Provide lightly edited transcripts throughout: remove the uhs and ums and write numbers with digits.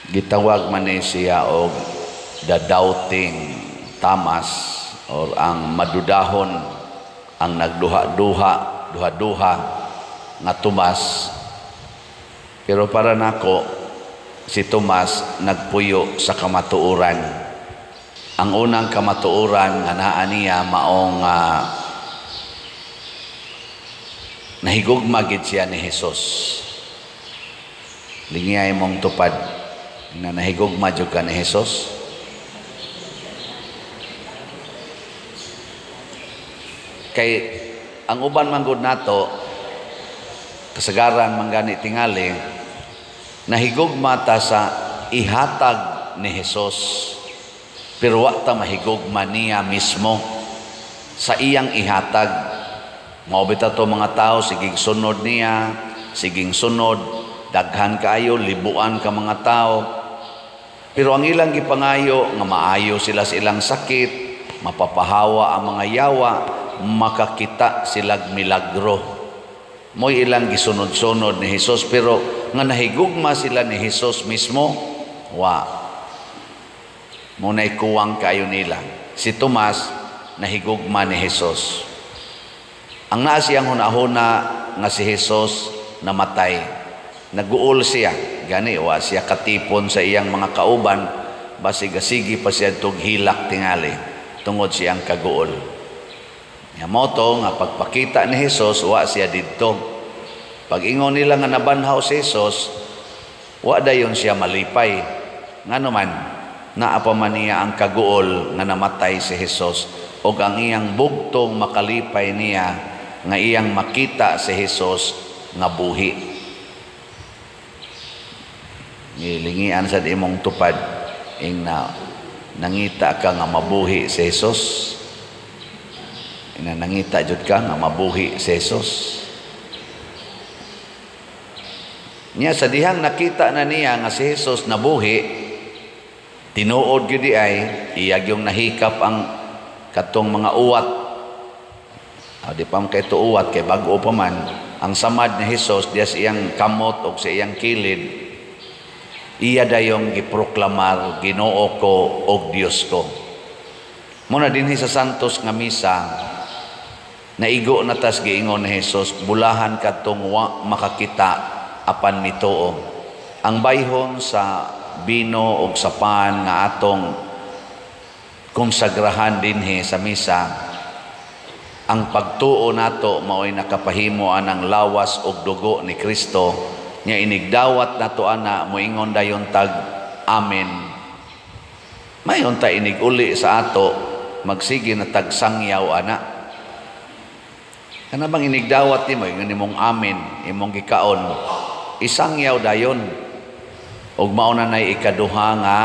Gitawag man ni siya og the doubting Thomas or ang madudahon, ang nagduha-duha, duha-duha nga Tomas. Pero para nako, si Tomas nagpuyo sa kamatuoran. Ang unang kamatuoran nga naa niya maong nahigugma gid siya ni Jesus. Lingiyay mong tupad na nahigugma jud ka ni Jesus. Kay ang uban man gud nato, kasagaran man gani tingali, nahigugma ta sa ihatag ni Jesus, pero wa ta mahigugma niya mismo sa iyang ihatag. Mao bitaw to mga tao, siging sunod niya, siging sunod, daghan kaayo, libuan ka mga tao. Pero ang ilang gipangayo nga maayo sila sa ilang sakit, mapapahawa ang mga yawa, makakita silag milagro. Mo'y ilang gisunod-sunod ni Jesus, pero nga nahigugma sila ni Jesus mismo, wa. Muna'y kuwang kayo nila. Si Tomas, nahigugma ni Jesus. Ang naa siyang hunahuna nga si Jesus namatay. Naguol siya. Gani, wa siya katipon sa iyang mga kauban, basig sige pa siya tug hilak tingali, tungod siyang kaguol. Nga mo to nga pagpakita ni Jesus, wa siya didto. Pag ingon nila nga nabanhaw si Jesus, wa dayon siya malipay. Ngano man, naa pa man niya ang kaguol nga namatay si Jesus, ug ang iyang bugtong makalipay niya nga iyang makita si Jesus nga buhi. Gilingian sa imong tupad ing na nangita ka nga mabuhi si Jesus. Ina nangita jud ka nga mabuhi si Jesus. Niya sa dihang nakita na niya nga si Jesus nabuhi, tinuod gyud di ay iyag yung nahikap ang katong mga uwat. Di pa man kay tuuwat kay bag-o pa man ang samad ni Jesus diya sa iyang kamot og sa iyang kilid. Iya dayong giproklamar, Ginoo ko og Dios ko. Muna dinhi sa Santos nga misa, naigo na tas giingon ni Jesus, bulahan kadtong wa makakita apan mituo. Ang bayhon sa bino og sa pan nga atong konsagrahan dinhi sa misa, ang pagtuo nato mao'y nakapahimo anang lawas og dugo ni Kristo. Nya inigdawat nato ana, moingon dayon tag amen. Mayon ta iniguli sa ato, magsige na tag sangyaw ana. Kana bang inigdawat nimo ingon nimong amen, imong gikaon, isangyaw dayon. Ug mao na nay ikaduha nga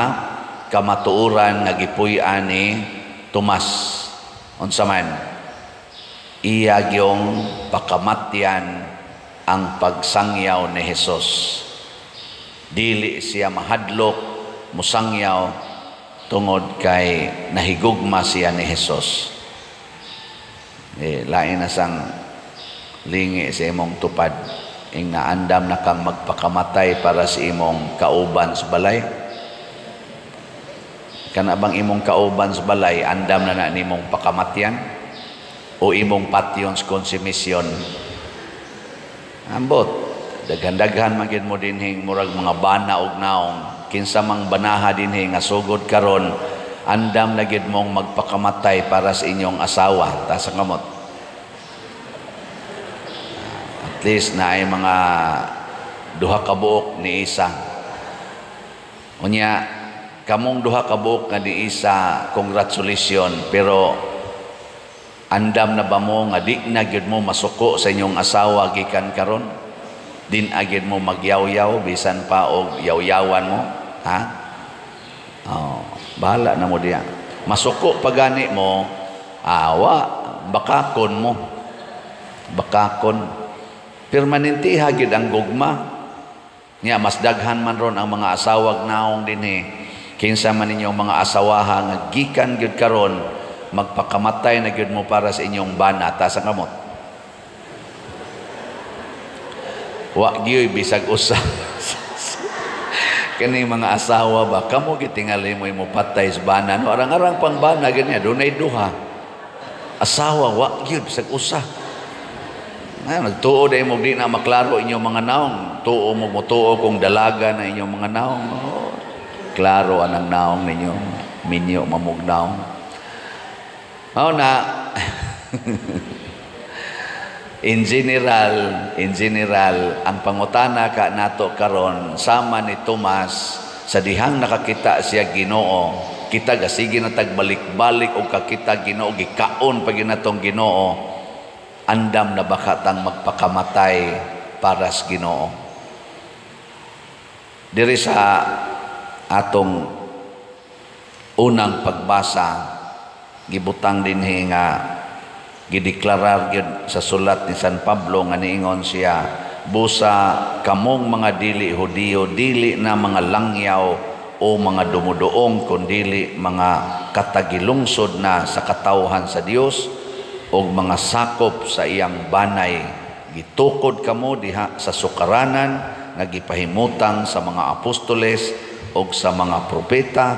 kamatuoran nga gipuy-an ni Tomas. Unsa man? Iya gyong pakamatyan ang pagsangyaw ni Jesus. Dili siya mahadlok musangyaw tungod kay nahigugma siya ni Jesus. Lain na sang lingi sa imong tupad ing naandam na kang magpakamatay para sa imong kauban sa balay. Kana bang imong kauban sa balay andam na na nimong pakamatyan o imong patyon sa konsumisyon? Ambot, daghan-daghan man gid mo dinhing murag mga bana og naong. Kinsa mang banaha dinhi nga sugod karon, andam na gid mong magpakamatay para sa inyong asawa. Taas ang kamot. At least na ay mga duha ka buok ni isa. Unya, kamong duha ka buok nga ni isa, congratulations, pero andam na ba mo nga di na gyud mo masuko sa inyong asawa gikan karon? Din agid mo magyawyaw bisan pa og yawyawan mo, ha? Oh, bahala na mo diya. Masuko pa gani mo, awa, bakakon mo. Bakakon. Permanente ha gyud ang gugma. Nya mas daghan man ron ang mga asawag naong dinhi. Kinsa man ninyong mga asawaha nga gikan gyud karon, magpakamatay na gyud mo para sa inyong bana. Taas ang kamot. Wa gyud bisag usa. Kani mga asawa ba, kamo gitingali mo imo patay sa bana. No, arang-arang pang bana ganyan, dunay duha. Asawa, wa gyud bisag usa. Ay, nagtuo dahil mo di na maklaro inyong mga naong. Tuo mo motuo kung dalaga na inyong mga naong. Oh, klaro anang naong ninyo. Minyo mamog naong. Mao na, in general, ang pangutana ka nato karon sama ni Tomas sa dihang nakakita siya Ginoo, kita gasige na tagbalik-balik og kakita Ginoo, gikaon pa ginatong Ginoo, andam na baka tang magpakamatay para sa Ginoo? Diri sa atong unang pagbasa, gibutang dinhi nga gideklarar gyud sa sulat ni San Pablo nga niingon siya, "Busa kamong mga dili Hudiyo, dili na mga langyaw o mga dumuduong, kundili mga katagilungsod na sa katawhan sa Dios og mga sakop sa iyang banay. Gitukod kamo diha sa sukaranan nga gipahimutang sa mga apostoles og sa mga propeta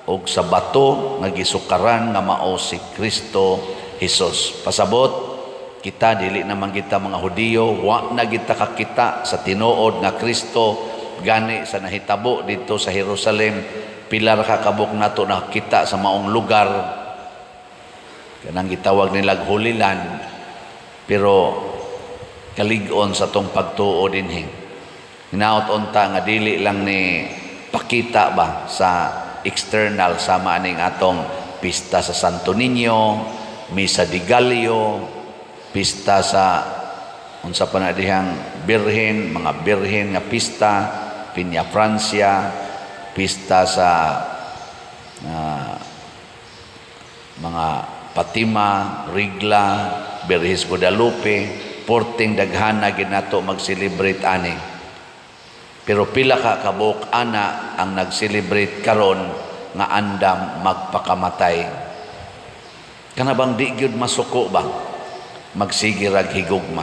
og sa bato nga gisukaran nga mao si Kristo Jesus." Pasabot, kita dili naman kita mga Hudiyo, wa na kita kakita sa tinuod nga Kristo. Gani sa nahitabo dito sa Jerusalem, pila ra ka kabuk nato nakita sa maong lugar kanang gitawag nilag Holy Land, pero kalig-on sa tong pagtuo dinhi. Hinaot unta nga dili lang ni pakita ba sa external, sama aning atong pista sa Santo Niño, Misa de Gallo, pista sa unsa pa na dihang birhen, mga birhen nga pista, Pinya Francia, pista sa mga Fatima, Rigla, Birhis Guadalupe, porting daghana ginato mag-celebrate ani. Pero pila ka kabuk ana ang nag-celebrate karon nga andam magpakamatay? Kana bang di gyud masuko ba? Magsige rag higugma.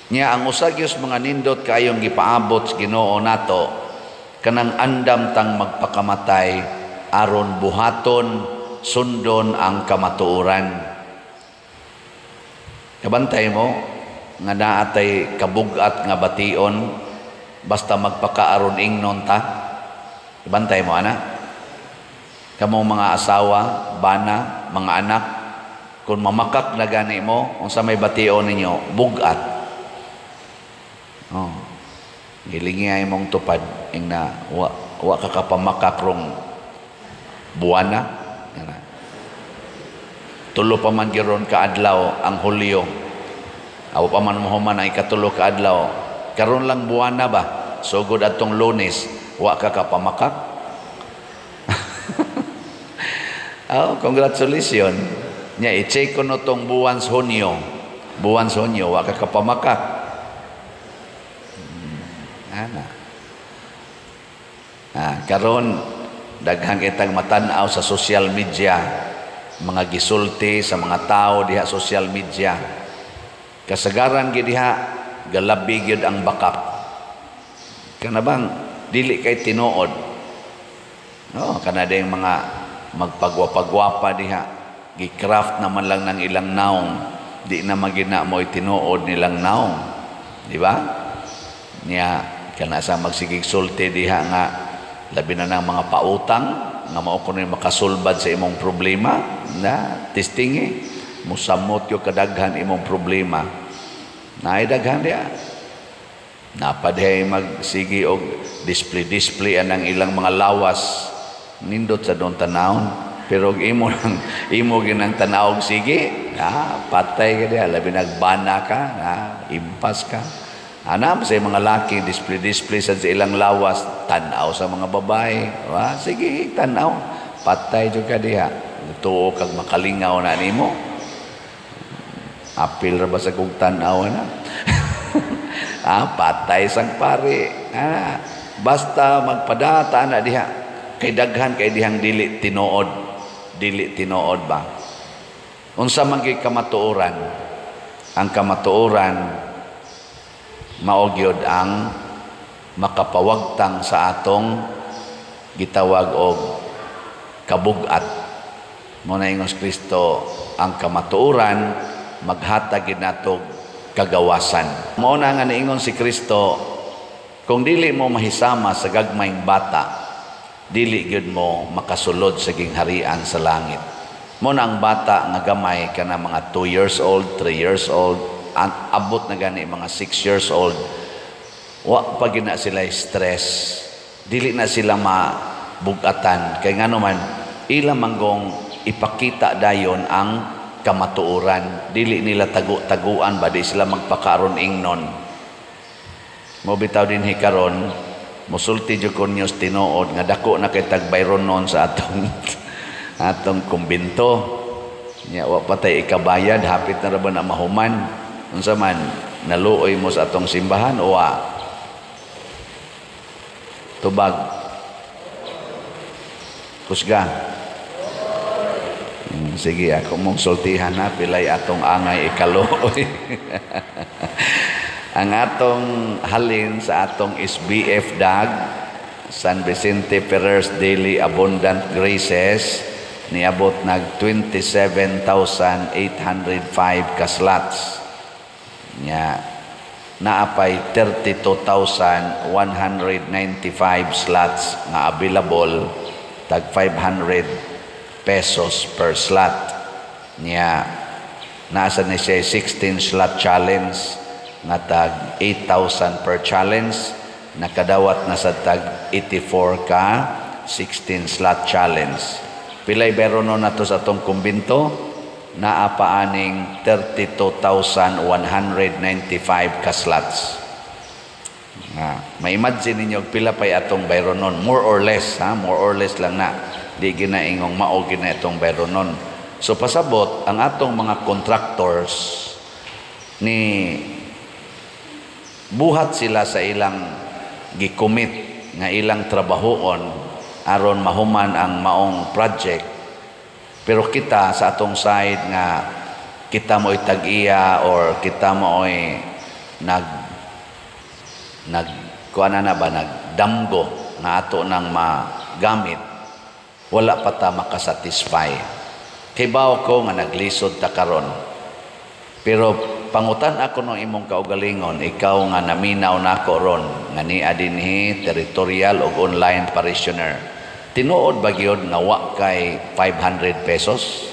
Nya ang usa gyud mga nindot kayong gipaabot sa Ginoo nato, kanang andam tang magpakamatay aron buhaton, sundon ang kamatuoran. Kabantay mo nga naatay kabugat nga bation basta magpakaaron ingnon ta. Kabantay mo ana. Kamong mga asawa, bana, mga anak, kung mamakak na gani mo, unsa may bation ninyo, bugat. Oh. Gilingi ay mong tupad ing na wa ka kapamakak rong buwana. 3 pa man giron kaadlaw ang Hulyo. Aw pa man mohuman ang ikatulo kaadlaw. Karon lang buwana ba? Sugod atong Lunes, wa ka kapamakak. Oh, congratulations. Nya i-check ko no tong buwan sa Hunyo. Buwan sa Hunyo, wa ka kapamakak. Ana. Karon daghang kitang matan-aw sa social media, mga gisulti sa mga tao diha social media. Kasagaran gid diha galabi gyud ang bakak. Kana bang dili kay tinuod? No, kana ding mga magpagwapa-gwapa diha, gi-craft naman lang ng ilang naong, di na magina mo tinuod nilang naong, di ba? Niya kana sa magsigig sulti diha nga labi na ng mga pautang nga mao kuno makasulbad sa imong problema, na testingi musamot yo kadaghan imong problema. Naay daghan diha. Napadhay magsigi og display anang ilang mga lawas, nindot sa doon tanawon, pero og imo nang imo ginang tan-awog sige, patay ka diha, labi nagbana ka, impas ka. Ana sa mga laki display sa ilang lawas, tan-aw sa mga babae. Wa sige tan-aw, patay jud ka diha. Tuo kag makalingaw na nimo. Apil ra ba sa kog tan-aw na? Patay sang pare. Basta magpadata na diha. Kay daghan kay dihang dili tinuod. Dili tinuod ba? Unsa man kay kamatuoran? Ang kamatuoran mao gyud ang Makapawagtang sa atong gitawag og kabugat. Mo na ingos Kristo, ang kamatuoran maghatag gid nato kagawasan. Mao na nga niingon si Kristo, kung dili mo mahisama sa gagmayng bata, dili gyud mo makasulod sa gingharian sa langit. Mo na ang bata nga gamay, kana mga 2 years old, 3 years old, abot na gani mga 6 years old, wa pa gina sila stress, dili na sila mabugatan. Kay ngano man, ila manggong ipakita dayon ang kamatuoran, dili nila tagu-taguan ba, di sila magpakaron ingnon. Mo bitaw dinhi karon, musulti jud ko ninyo tinuod nga dako na kay tagbayron noon sa atong atong kumbinto. Nya wa pa tay ikabayad, hapit na ra ba na mahuman? Unsa man, naluoy mo sa atong simbahan o wa? Tubag. Kusga. Sige, ako mong sultihan na pilay atong angay ikaluoy. Ang atong halin sa atong SBF DAG, San Vicente Ferrer's Daily Abundant Graces, niabot nag 27,805 ka slots. Nya naapay 32,195 slots nga available, tag 500 pesos per slot. Nya nasa ni siya 16 slot challenge nga tag 8,000 per challenge, nakadawat na sa tag 84 ka 16 slot challenge. Pilay bero no nato sa atong kumbinto? Naa pa aning 32,195 ka slots. Nga, ma-imagine ninyo pila pay atong bayronon, more or less ha, more or less lang na. Di ginaingong mao gina itong bayronon. So pasabot ang atong mga contractors ni buhat sila sa ilang gikomit nga ilang trabahoon aron mahuman ang maong project. Pero kita sa atong side nga kita mo'y tag-iya or kita mo'y nag nag kuan na ba, nagdamgo nga ato nang magamit, wala pa ta makasatisfy. Kibaw ko nga naglisod ta karon, pero pangutan ako ng imong kaugalingon, ikaw nga naminaw nako ron nga nia dinhi, territorial o online parishioner, tinuod ba gyud nga wa kay 500 pesos?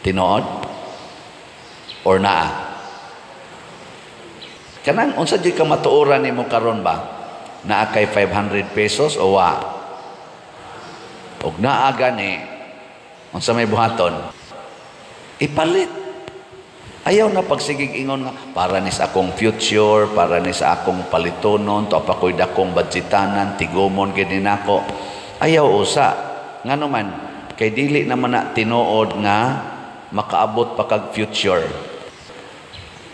Tinuod or naa? Kanang unsa jud ka matuoran nimo karon ba, naa kay 500 pesos o wa? Og naa gani, unsa may buhaton? Ipalit. Ayaw na pagsigig ingon nga para ni sa akong future, para ni sa akong palitonon, to pa ko'y dakong budgetanan, tigumon gid ni nako. Ayaw usa. Ngano man, kay dili naman na tinuod nga makaabot pa kag future.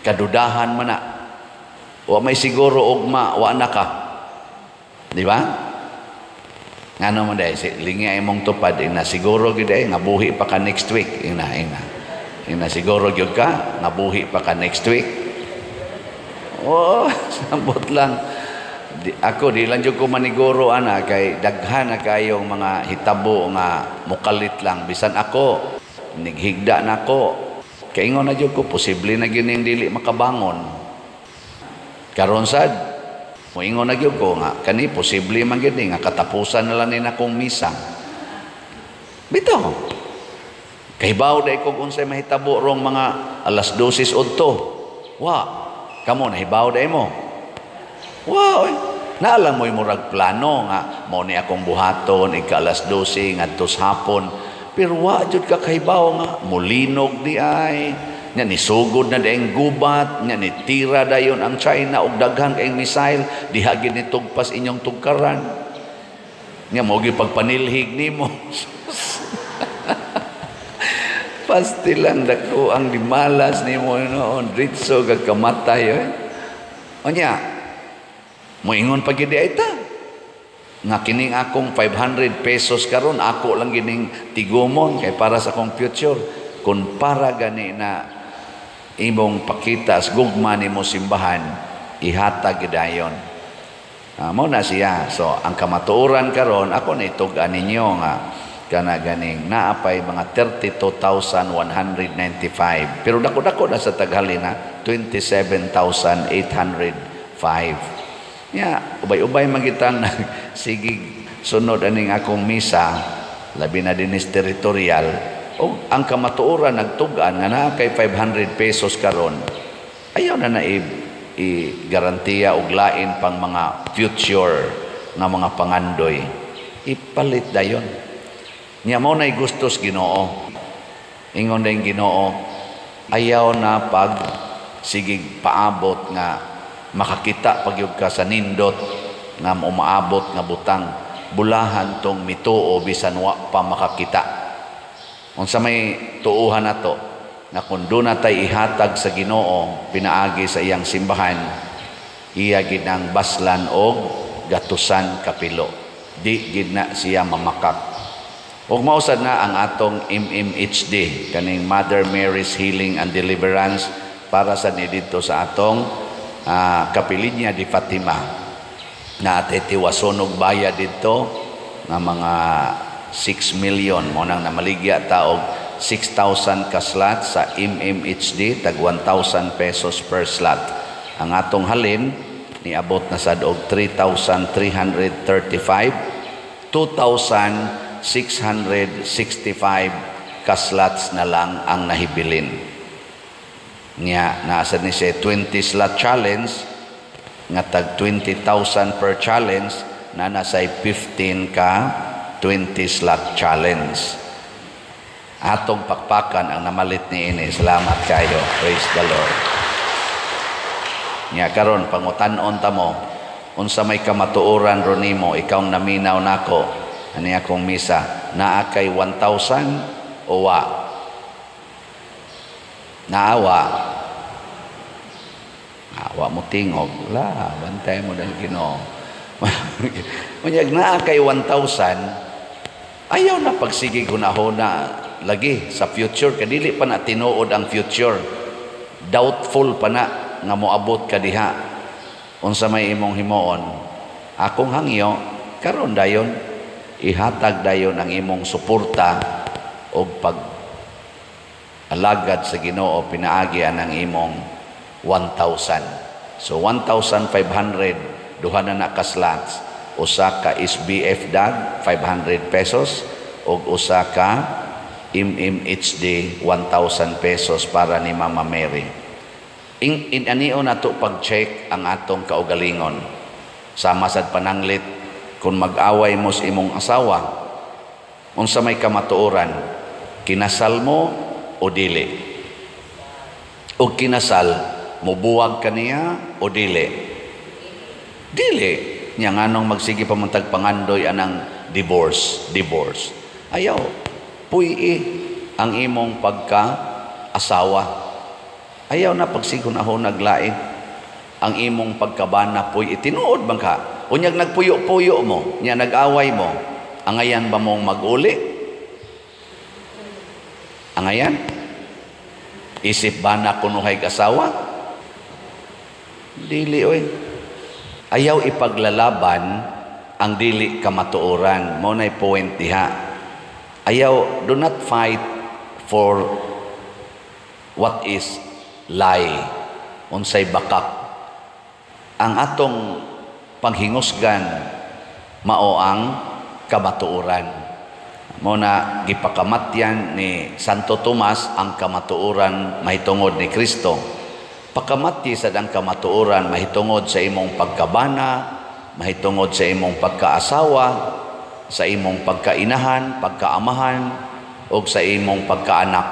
Kadudahan man na. Wa may siguro ugma, wa na ka. Di ba? Ngano man dai, si lingi ay mong tupad, ina siguro gid ay nga buhi pa ka next week, ina ina. Ina siguro gyud ka nabuhi pa ka next week. Oh, sambot lang. Di, ako di lang jud ko maniguro ana kay daghan na kayong mga hitabo nga mukalit lang, bisan ako nighigda nako. Kay ingon na jud ko, posible na gyud ning dili makabangon. Karon sad moingon na gyud ko nga kani posible man gyud ni nga katapusan na lang ni nakong misa. Bitaw. Kahibaw dai kog unsay mahitabo rong mga alas 12 udto. Wa, kamo nahibaw dai mo. Wa, oy. Naalang mo'y murag plano nga mao ni akong buhaton ika alas 12 ngadto sa hapon. Pero wa jud ka kahibaw nga mulinog di ay. Nya nisugod na daing gubat, nya nitira dayon ang China og daghan kayong missile, diha gid ni tugpas inyong tugkaran. Nya mo gyud pagpanilhig nimo. Pasti lang dako ang dimalas nimo noon, ritso kag kamatay oy. Unya moingon pa gid ay ta nga kining akong 500 pesos karon ako lang gining tigumon kay para sa akong future. Kun para gani na imong pakita sa gugma nimo simbahan, Ihatag gidayon. Mao na siya. So ang kamatuoran karon, ako na itug-an ninyo nga kana ganing naa pay mga 32,195, pero dako-dako na sa taghalin na 27,805 nya. Ubay-ubay man kitang sige sunod aning akong misa, labi na dinis territorial, o ang kamatuoran nagtug-an nga naa kay 500 pesos karon, ayaw na na i-garantiya og lain pang mga future nga mga pangandoy. Ipalit dayon nya. Mao nay gustos Ginoo. Ingon din Ginoo, ayaw na pag sigig paabot nga makakita pagyud ka sa nindot nga umaabot nga butang. Bulahan tong mituo bisan wa pa makakita. Unsa may tuuhan nato nga kung doon natay ihatag sa Ginoo pinaagi sa iyang simbahan, iya gid ang baslan og gatusan kapilo. Di gid na siya mamakak. Ug mao sad na ang atong MMHD, kaning Mother Mary's Healing and Deliverance, para sa ni didto sa atong Kapilinya di Fatima na ate tiwason og bayad didto nga mga 6 million. Mo nang namaligya ta og 6,000 ka slot sa MMHD, tag 1,000 pesos per slot. Ang atong halin niabot na sad og 3,335. 2,665 ka slots na lang ang nahibilin niya. Naa sad ni siya 20 slot challenge nga tag 20,000 per challenge, na nasay 15 ka 20 slot challenge. Atong pakpakan ang namalit ni ini. Salamat kayo. Praise the Lord. Nya karon pangutan-on ta mo, unsa may kamatuoran ron nimo, ikaw naminaw nako ani akong misa, naa kay 1,000 o wa? Naawa awa mo tingog la, bantay mo dahil Ginoo. Unyag naa kay 1,000, ayaw na pagsigig hunahuna lagi sa future kay dili pa na tinuod ang future. Doubtful pa na nga moabot ka diha. Unsa may imong himuon? Akong hangyo karon dayon, ihatag dayon ang imong suporta og pag alagad sa Ginoo pinaagi ang imong 1,000. So 1,500, duha na na ka slots. Usa ka SBF dag 500 pesos ug usa ka MMHD 1,000 pesos para ni Mama Mary. In anio nato pag-check ang atong kaugalingon. Sama sad pananglit kung mag-away mo sa imong asawa, unsa may kamatuoran, kinasal mo o dili? O kinasal, mubuwag ka niya o dili? Dili. Nya nganong magsige pa man tag pangandoy anang divorce, divorce? Ayaw, puy ang imong pagka asawa. Ayaw na pagsigon ako naglain. Ang imong pagkabana puy tinuod bang ka? Unyag nagpuyo-puyo mo, nya nag-away mo, angayan ba mong mag-uli? Angayan? Isip ba na kunuhay asawa? Dili oy. Ayaw ipaglalaban ang dili kamatuoran. Mao nay point diha. Ayaw, do not fight for what is lie. Unsay bakak. Ang atong panghingusgan mao ang kamatuoran. Mao na gipakamatyan ni Santo Tomas ang kamatuoran mahitungod ni Kristo. Pakamatyi sad ang kamatuoran mahitungod sa imong pagkabana, mahitungod sa imong pagkaasawa, sa imong pagkainahan, pagkaamahan, ug sa imong pagkaanak.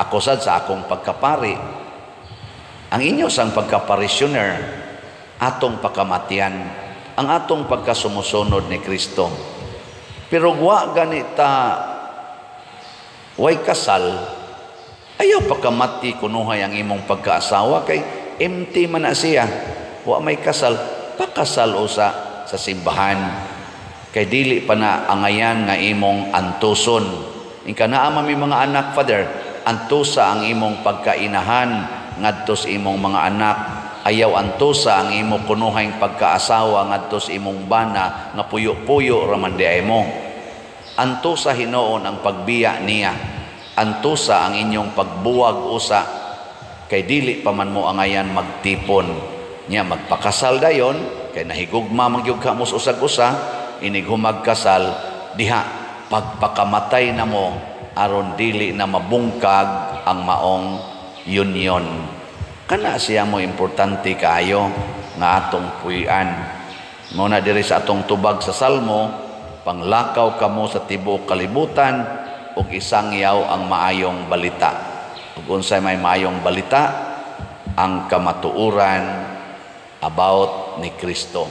Ako sad sa akong pagkapari. Ang inyo sang pagkaparishioner, atong pakamatyan ang atong pagkasumusunod ni Kristo. Pero wa ganita way kasal, ayaw pakamati kunuhay ang imong pagkaasawa kay empty man na siya. Wa may kasal, pakasal usa sa simbahan. Kay dili pa na angayan nga imong antuson. Inka naa man may mga anak, Father, antusa ang imong pagkainahan ngadto sa imong mga anak. Ayaw antusa ang imo kunuhang pagkaasawa ngadto sa imong bana nga puyo-puyo raman di ay mo. Antusa hinuon ang pagbiya niya. Antusa ang inyong pagbuwag usa kay dili pa man mo angayan magtipon. Nya magpakasal dayon kay nahigugma man gyud ka mo sa usag-usa, inig humagkasal diha pagpakamatay na mo aron dili na mabungkag ang maong union. Kana siya mo importante kaayo nga atong puy-an. Mao na diri sa atong tubag sa Salmo, panglakaw kamo sa tibuok kalibutan ug isangyaw ang maayong balita. Ug unsay may maayong balita? Ang kamatuoran about ni Kristo.